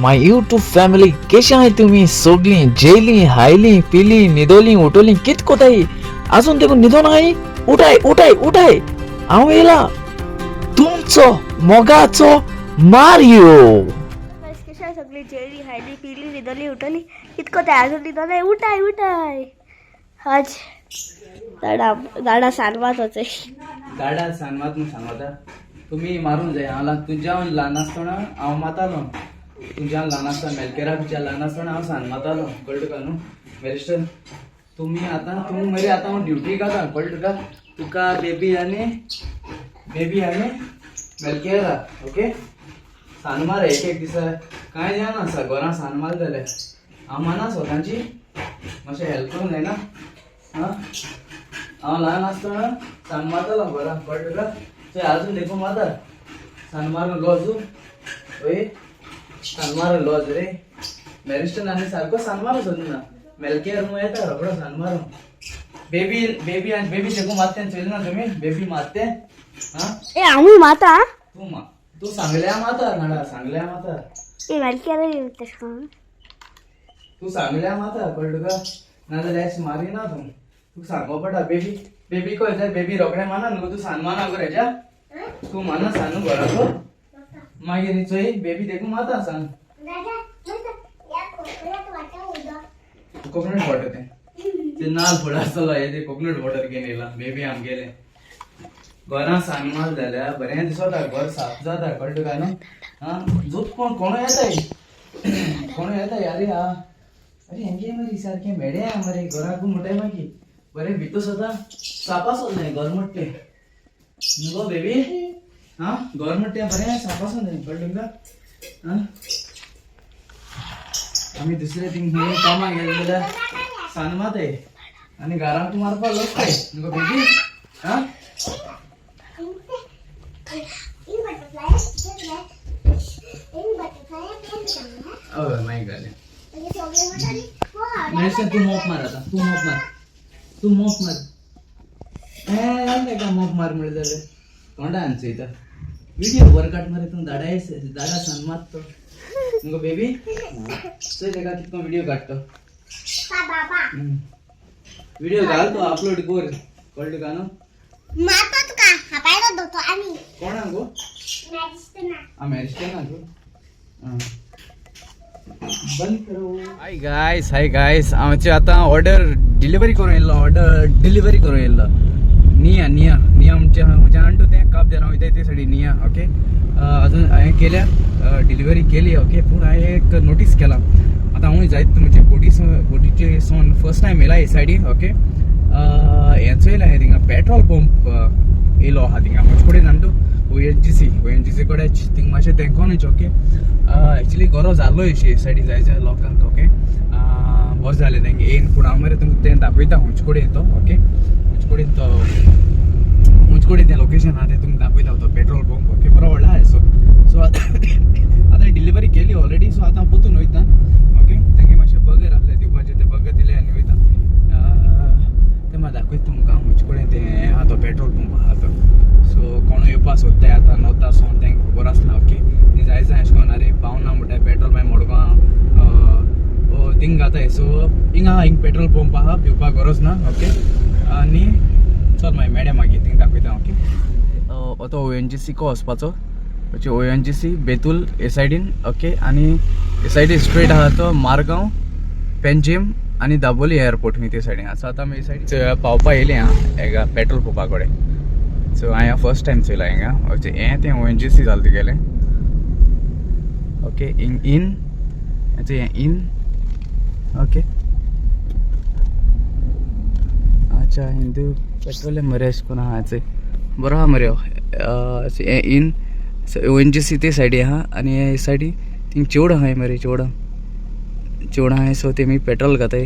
My YouTube family, केशे आहाय तुमी सोगलीं? जेयलीं, हायलीं, पिलीं, न्हिदोलीं, उठोलीं? कित कोताय? आजून देखून न्हिदोन आहाय? उठाय उठाय उठाय, हांव येयला तुमचो मोगाचो मारियो. कशा सगळी जेली, हायली, पिली, न्हिदली, उठली? कितको ते अजून न्हिदोनाय? उठाय उठाय. आज दाडा दाडा सानवात होते. गाडा सानवात म्हूण सांगता, तुमी मारूंक जाय. हांव तुमच्या ल्हान आसतना हांव मातालो. तुमच्या ल्हान आसतना, मेलकेरा बिच्या ल्हान आसतना हांव सान मातालो, कळटा तुका न्हू बॅरिस्टर? तुमी आतां तूं मरे, आतां हांव ड्युटी घाता, कळटा तुका? तुका बेबी आनी बेबी आनी मेलकेरा, ओके? सान मार एक एक दिसा. कांय जायना आसा घरां सान मार जाल्यार. हांव माना स्वताची मातशें हेल्प करूंक जायना? आं, हांव ल्हान आसतना सान मारतालो घरा, कळटा तुका? चोय, आजून देखून मारता सान मारून लॉजू. ओय, सान मारून लॉज रे मॅरिस्टन आनी सारको सान मारू सोदना. मेलकेर मू येता रोकडो सान मारून. बेबी बेबी आनी बेबी देखून मारते, चोयलें ना तुमी? बेबी मारते आं. ए, आम्ही माता. तूं मा तूं सांगल्या माता, नाडा सांगल्या माता. ए, मेलकेरा तशें करून. तूं सांगल्या माता, कळटा तुका? नाजाल्यार अशें मारिना तूं. तुका सांगो पडटा. बेबी बेबी कळ जाय. बेबी रोखडें माना न्हू. तूं सान माना गो हेज्या, तूं माना सान न्हू घराचो. मागीर चोय, बेबी देखून माता सान. कोकोनट वॉटर तें, ते नाल फुडें आसतलो हे, ते कोकोनट वॉटर घेवन येयला बेबी आमगेलें. घरां सान माल जाल्यार बरें दिसता, घर साफ जाता, कळटा तुका न्हू? आं, जोत कोण कोण येताय, कोण येताय. अरे आ, अरे हेंगे मरे सारकें मेडे आहा मरे घराक म्हणटाय. मागीर बरें भितर सुद्दां साफ आसत न्हय घर म्हणटे न्हू गो बेबी? आं, घर म्हणटे बरें साफ आसत न्हय, कळटा तुका? आं, आमी दुसरे थिंग खंय कामाक गेले जाल्यार सान माताय आनी घरांक मारपाक लोक न्हू गो बेबी? आं, हय, मागीर घालें. मेळशें. तूं मोप मार आतां, तूं मोप मार, तूं मोप मार. हें ताका मोप मार म्हणलें जाल्यार तोंडा चोयता. विडियो बरो काड मरे तूं. दाडा दाडा सान मात तो मुगो बेबी. चोय ताका कितको विडियो काडटा. विडियो घाल तो, अपलोड कर, कळटा तुका न्हू? मारतो तुका हापायलो दोतो आनी. कोणाक गो? आ, मॅरिस्टर ना गो. आं, बंद करो. हाय गायस, हाय गायस, हांवचे आतां ऑर्डर डिलिव्हरी करून येयल्लो, ऑर्डर डिलिव्हरी करून येयल्लो. निया निया निया आमच्या म्हज्या आणटू तें काप देना वयताय ते सायडीन निया. ओके, अजून हांवें केल्या, डिलिव्हरी केली. ओके, पूण हांवें एक नोटीस केला. आतां हांवूय जायत म्हणजे बोटी बोटीचे सोन फर्स्ट टायम येयला हे सायडीन. ओके, हें चोयलां हांवें, थिंगा पेट्रोल पंप येयलो आहा थिंगा म्हजे कडेन जाणटू ONGC, ONGC कडेन थिंग मातशें तेंकोनूच. ओके, एक्चुली गरो जाल्लो हे सायडीन जाय जाय लोकांक. ओके, बरें जालें तेंगे येयन. पूण हांव मरे तुमकां तें दाखयता खंयचे कडेन तो. ओके, खंयचे कडेन तो, खंयचे कडेन तें लोकेशन आहा तें तुमकां दाखयता, तो पेट्रोल पंप. ओके, बरो व्हडलो आहा. सो सो आतां डिलिव्हरी केली ऑलरेडी. सो आतां पोतून वयता. ओके, तेंगे मातशें बर्गर आहले दिवपाचें, तें बर्गर दिलें आनी वयता. तें मागीर दाखयता तुमकां खंयचे कडेन तें आहा, तो पेट्रोल पंप आहा तो. सो कोणूय येवपा सोदताय आतां नोर्था सोन, तेंकां खबर आसना. ओके, जाय जाय अशें करून अरे पावना म्हणटाय पेट्रोल, मागीर मडगांव थिंग घाताय. सो हिंगा आहा, हिंग पेट्रोल पंप आहा, भिवपाक गरज ना. ओके, आनी चल मागीर मेळया मागीर, थिंग दाखयता. ओके, तो ONGC को वचपाचो, ONGC Betul हे सायडीन. ओके, आनी हे सायडीन स्ट्रेट आहा तो मारगांव, पेंजीम आनी दाबोली एअरपोर्ट ते सायडीन आसा. आतां आमी हे सायडीन पावपा येयली आं हेगा पेट्रोल पंपा कडेन. सो हांवें फर्स्ट टायम चोयला हिंगा. हें तें ONGC जालें तुगेलें. ओके, हिंग इन हें इन. ओके, अच्छा, हिंदू पेट्रोलियम मरे अशें करून आहा. बरो आहा मरे. हें इन ONGC ते सायडी आहा आनी हे सायडी थिंग चेवडां आहाय मरे, चेवडां चेवडां आहाय. सो तेमी पेट्रोल घाताय,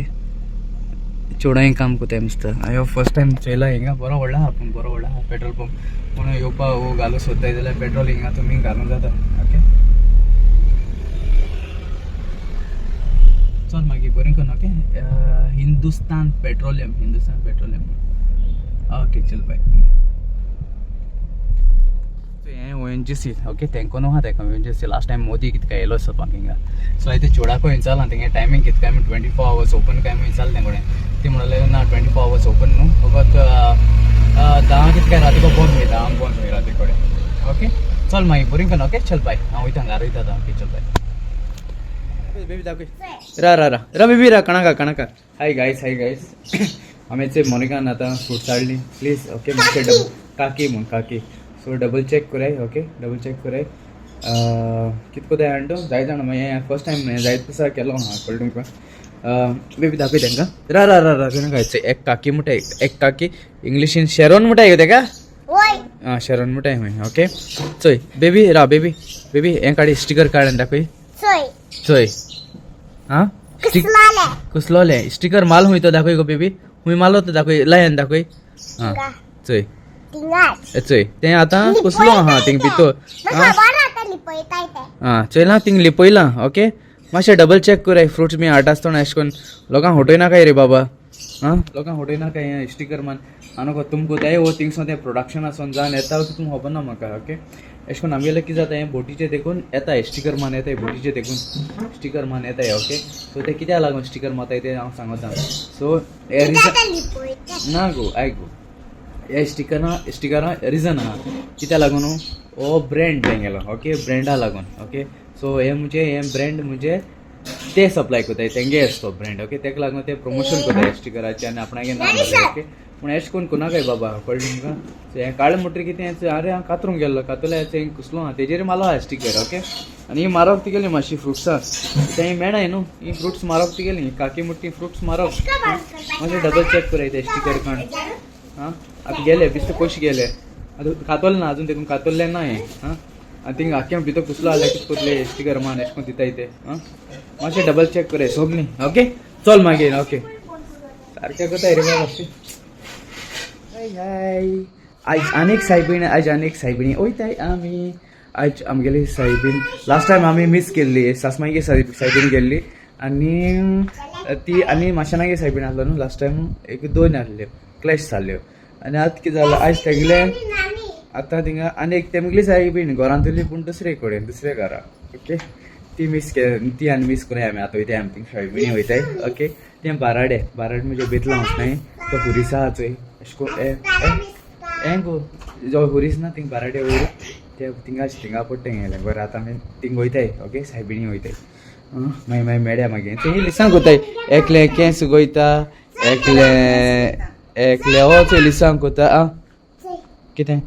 चेवडांय काम कोताय मस्त. हांवें फर्स्ट टायम चोयला हिंगा. बरो व्हडलो आहा, पूण बरो व्हडलो आहा पेट्रोल पंप. कोण येवपाक घालूंक सोदताय जाल्यार पेट्रोल हिंगा तुमी घालूंक जाता. ओके, चल मागीर बरें करून. Okay, Hindustan petroleum, Hindustan petroleum. Okay, चल बाय. हें हें ONGC okay तेंको न्हू आहा तेका ONGC last time Modi कितका येयलो आसता हिंगा. सो हांवें ते चेवडाको विचारलां तेंगे टायमींग कितका काय 24 आवर्स ओपन काय म्हणून विचारलें तें कडेन. ती म्हणलें ना 24 आवर्स ओपन न्हू, फकत 10 कितका राती बंद वयता, 10 बंद वयता राती कडेन. ओके चल मागीर बरी कर. ओके चल बाय, हांव वयता घरा वयता आतां. ओके चल बाय. बेबी दाखय. रा रा रा रा बेबी रा कणाका कणाका. हाय गायस, हाय गायस. आमी मोनिकान आतां फ्रुट्स हाडली प्लीज. ओके मातशें डबल काकी म्हूण काकी. सो डबल चॅक कराय. ओके डबल चॅक कराय कित कोताय हाडून जाय जाणा. मागीर फर्स्ट टायम जायत दिसा केलो हां, कळ्ळें तुमकां. बेबी दाखय तांकां. रा रा रा रा कणाका. एक काकी म्हणटा, एक काकी इंग्लिशीन शेरोन म्हणटा तेका. आं शेरोन म्हणटाय खंय. ओके चोय बेबी रा बेबी बेबी हें काडी स्टिकर काड आनी दाखय. चोय आं कसलोलें स्टिकर माल हुंय तो दाखय गो बेबी. हुंय मालो तो दाखय, लाय आनी दाखय. आं चोय चोय तें आतां कसलो आहा थिंग भितर. आं चोयलां थिंग लिपयलां. ओके मातशें डबल चॅक कराय फ्रुट्स बी हाडटा आसतना एशें करून लोकांक हटयनाकाय रे बाबा. आं लोकांक हटयनाकाय हें स्टिकर मान आनी तुमकां तें वो थिंगसून तें प्रोडक्शन आसून जावन येता तुमकां खबर ना म्हाका. ओके एशें करून आमगेलें कितें जाता हें बोटीचें देखून येता स्टिकर मान येता, बोटीचें देखून स्टिकर मान येता. ओके सो तें कित्याक लागून स्टिकर मारताय तें हांव सांगता. सो हें रिजन ना गो, आयक गो, हे स्टिकरां रिजन आहा कित्याक लागून हो ब्रँड तेंगेलो. ओके ब्रँडा लागून. ओके सो हे म्हणजे हे ब्रँड म्हणजे ते सप्लाय करताय तेंगे आसतो ब्रँड. ओके तेका लागून ते प्रमोशन करताय स्टिकराचें आनी आपणागे नांव घालताय. ओके पूण एशें करून कोणाकय बाबा, कळ्ळें तुमकां. सो हें काळें म्हणटकीर कितें, आरे हांव कातरूंक गेल्लो, कातरल्या कसलो आहा तेजेर मालो आहा स्टिकर. ओके आनी ही मारोग तिगेली मातशी फ्रुट्सां तें मेळनाय न्हू, ही फ्रुट्स मारोग तिगेली काकी म्हणटा ती फ्रुट्स मारोग. मातशें डबल चॅक कराय ते स्टिकर काण. आं आतां गेले बेश्टे पयशे गेले, आतां कातोलें ना अजून, तेतून कातोल्लें ना हें. आं आनी थिंगा आख्खें भितर कुसलो जाल्यार कितें कोतले स्टिकर मान एशें करून दिताय ते. आं मातशें डबल चॅक कराय सोगलीं. ओके चल मागीर. ओके सारकें कोताय रे बाबा. हाय हाय, आयज आनीक सायबीण, आयज आनीक सायबिणी वयताय आमी. आयज आमगेली सायबीण लास्ट टायम आमी मीस केल्ली, सासमागे सायबीण गेल्ली आनी ती आनी माशेनागे सायबीण आसलो न्हू लास्ट टायम, एक दोन आहल्यो क्लॅश जाल्यो. आनी आतां कितें जालां आयज तेगले आतां थिंगा आनी एक तेमगेली सायबीण घरांतली पूण दुसरे कडेन दुसऱ्या घरा. ओके ती मीस ती आनी मीस करूया आमी आतां वयताय आमी थिंग सायबिणी वयताय. ओके तें बाराडे बाराडे म्हणजे बेतलां वचनाय तो हुरीस आहा चोय एशें करून हें गो जो हुरीस ना थिंग बाराडे वयर ते थिंगा थिंगा पडटा गेलें बरें. आतां आमी थिंग वयताय. ओके सायबिणी वयताय. मागीर मागीर मेळया मागीर. तें लिसांग कोताय एकलें केंस गोयता, एकलें एकलें हो चोय लिसांग कोता. आं कितें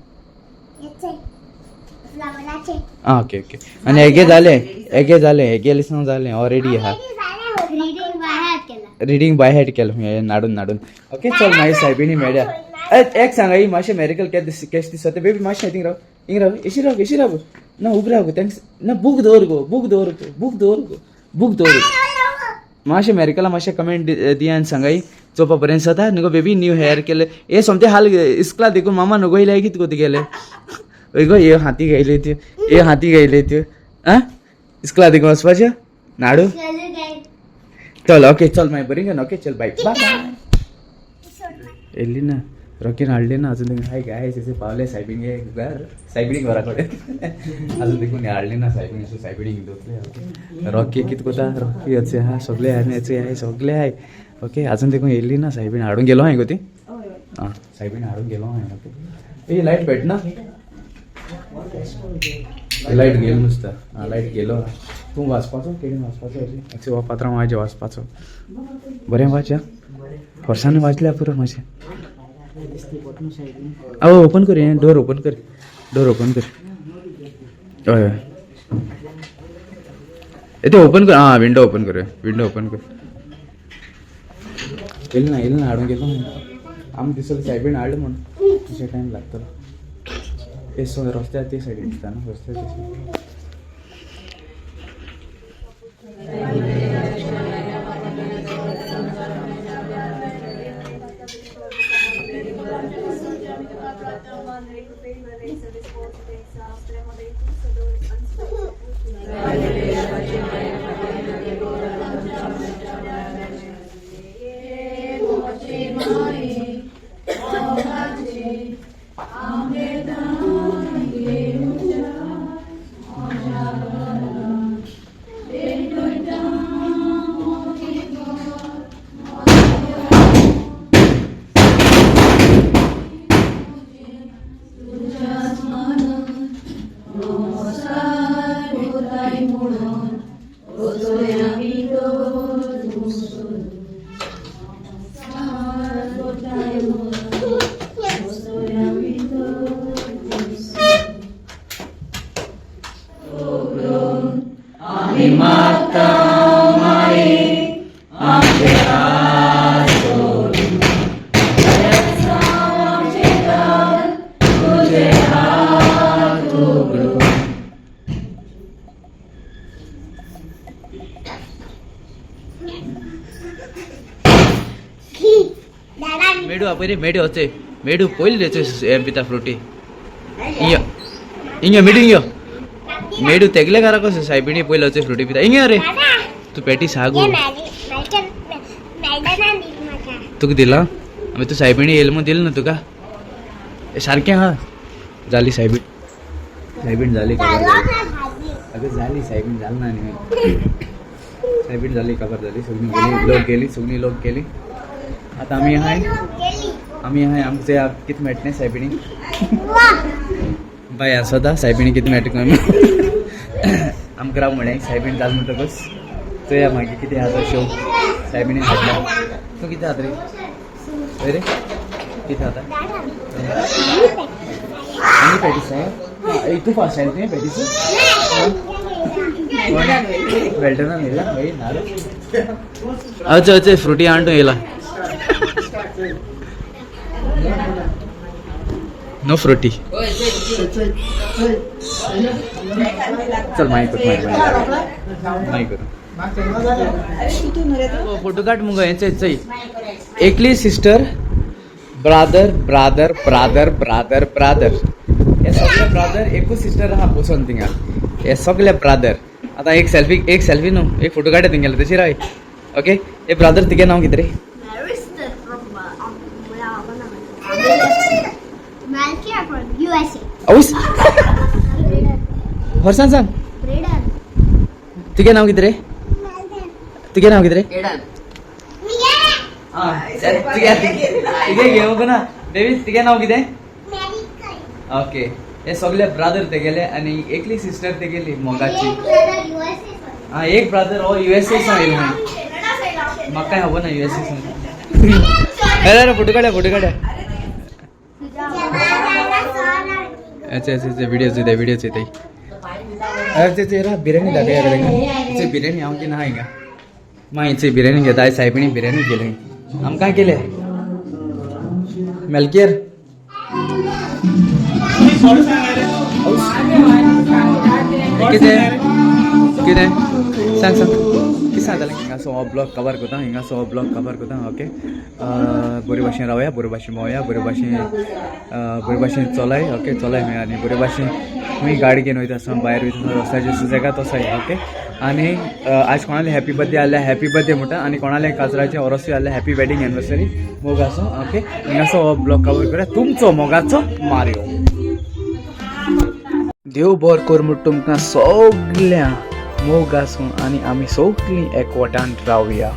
आं ओके ओके. आनी हेगे जालें, हेगे जालें, हेगे लिसांग जालें ऑलरेडी आहा. रिडींग बाय हेड केलें हें नाडून नाडून. ओके चल मागीर सायबिणी मेळया. एक सांगा ही मातशें मेरिकल कॅश दिसता ते बेबी मातशें थिंग राव, हिंग राव, एशी राव, एशी राव ना, उब राव thanks ना. बूक दवर गो, बूक दवर गो, बूक दवर गो, बूक दवर. मातशें मेरिकला मातशें कमेंट दिया आनी सांगाय चोवपा बरें जाता न्हू गो बेबी. न्यू हेअर केले हे सोमते हाल इस्कला देखून मामा न्हू गो येयले कितें कोती गेले हय गो, हे हाती घेयले त्यो, हे हाती घेयले त्यो. आं इस्कला देखून वचपाचें नाडू. चल ओके चल मागीर बरी गे. ओके चल बाय बाय. येयली ना रोकीन हाडली ना अजून. हाय गायस, अशें पावले सायबिणी घर, सायबिणी घरा कडेन अजून देखून हाडली ना सायबिणी. सो सायबिणीक दवरले. ओके रॉकी कितें कोता, रॉकी अशें आहा सगळे आहा, हेचे आहाय सगळे आहाय. ओके अजून देखून येयली ना सायबीण. हाडून गेलो हांवें गो ती. आं सायबीण हाडून गेलो हांवें. ओके ए लायट पेटना, लायट गेलो नुस्ता. आं लायट गेलो. तूं वाचपाचो केडीन वाचपाचो अशें हो पात्रांव आयज वाचपाचो. बरें वाच आं, फोर्सान वाचल्या पुरो मातशें. आवय ओपन कर, हें डोर ओपन कर, डोर ओपन कर. हय हय ते ओपन कर. आं विंडो ओपन कर, विंडो ओपन कर. येयलें ना, येयलें ना, हाडूंक गेलो आमी दिसलो सायबीण हाडलें म्हूण. मातशें टायम लागतलो. हे सो रस्त्यार ते सायडीन दिसता न्हू, रस्त्यार ते सायडीन. मेडू आपरे मेडू होते मेडू पयली रे हें पिता फ्रुटी. इंग इंग मेडू इंग मेडू तेगले घरा कसो सायबिणी पयलो होते फ्रुटी पिता. इंग रे तू पेटी सागू तुका दिला मागीर तूं सायबिणी येयलो म्हूण दिल न्हू तुका. सारकें आहा जाली सायबीण सायबीण जाली खबर जाली. अगं जाली सायबीण जाल ना न्ही सायबीण जाली खबर जाली. सगळी गेली लोक गेली सगळी लोक गेली. आतां आमी आहाय आमी आहाय आमचे कितें मेळटलें सायबिणी बाय आसता सायबिणी कितें मेळटा आमकां राव म्हणलें सायबीण जाल म्हणटकच चोया मागीर कितें आसा शो सायबिणी हाडल्या. तूं कितें जाता रे हय रे कितें जाता आनी पॅटीस आहे तूं फास्ट आयलें तुवें पॅटीस वेल्टना येयला हय ना रे. अच्छा अच्छा फ्रुटी हाडून येयला. नो फ्रुटी. चल मागीर कर मागीर कर मागीर फोटो काड मुगो हें चय चय. एकली sister brother brother brother brother brother हे सगळे ब्रादर एकूच सिस्टर आहा बसून थिंगा. हे सगळे ब्रादर. आतां एक सेल्फी न्हू एक फोटो काडटा थिंगेलो तशी राय. ओके हे ब्रादर तिगे नांव कितें रे? औस हर सांग सांग तिगे नांव कितें रे? तिगे नांव कितें रे? तिगे घेवंक ना बेबी. तिगे नांव कितें? ओके हे सगळे ब्रादर तेगेले आनी एकली सिस्टर तेगेली मोगाची. हा एक ब्रादर हो युएसए सावन येयलो खंय. म्हाका कांय खबर ना युएसए सावन. अरे अरे फोटो काडया फोटो काडया. अच्छा अच्छा अच्छा व्हिडिओ चोयता व्हिडिओ चोयता. अरे ते रा बिर्याणी दाखया कडेन. बिर्याणी हांव की ना हिंगा मागीर बिर्याणी घेता. आयज सायबिणी बिर्याणी केली आमकां केले मेलकेर. कितें कितें सांग सांग कितें सांगतालें. हिंगासो हो ब्लॉग कवर करता हिंगासो हो ब्लॉग कवर करता. ओके बरे भाशेन रावया बरे भाशेन भोंवया बरे भाशेन चलय. ओके चलय खंय आनी बरे भाशेन खंय गाडी घेवन वयता आसतना भायर वयता आसतना रस्त्याचेर सुसेगाद तसोय. ओके आनी आज कोणाले हॅपी बर्थडे आसल्यार हॅपी बर्थडे म्हणटा आनी कोणाले काजराचें ओरोसूय आसल्यार हॅपी वेडींग एनिवर्सरी मोग आसूं. ओके हिंगासो हो ब्लॉग कवर करूया. तुमचो मोगाचो मारियो. देव बरो कर म्हूण तुमकां सगळ्यांक मोग आसूं आनी आमी सगळीं एकवटान रावया.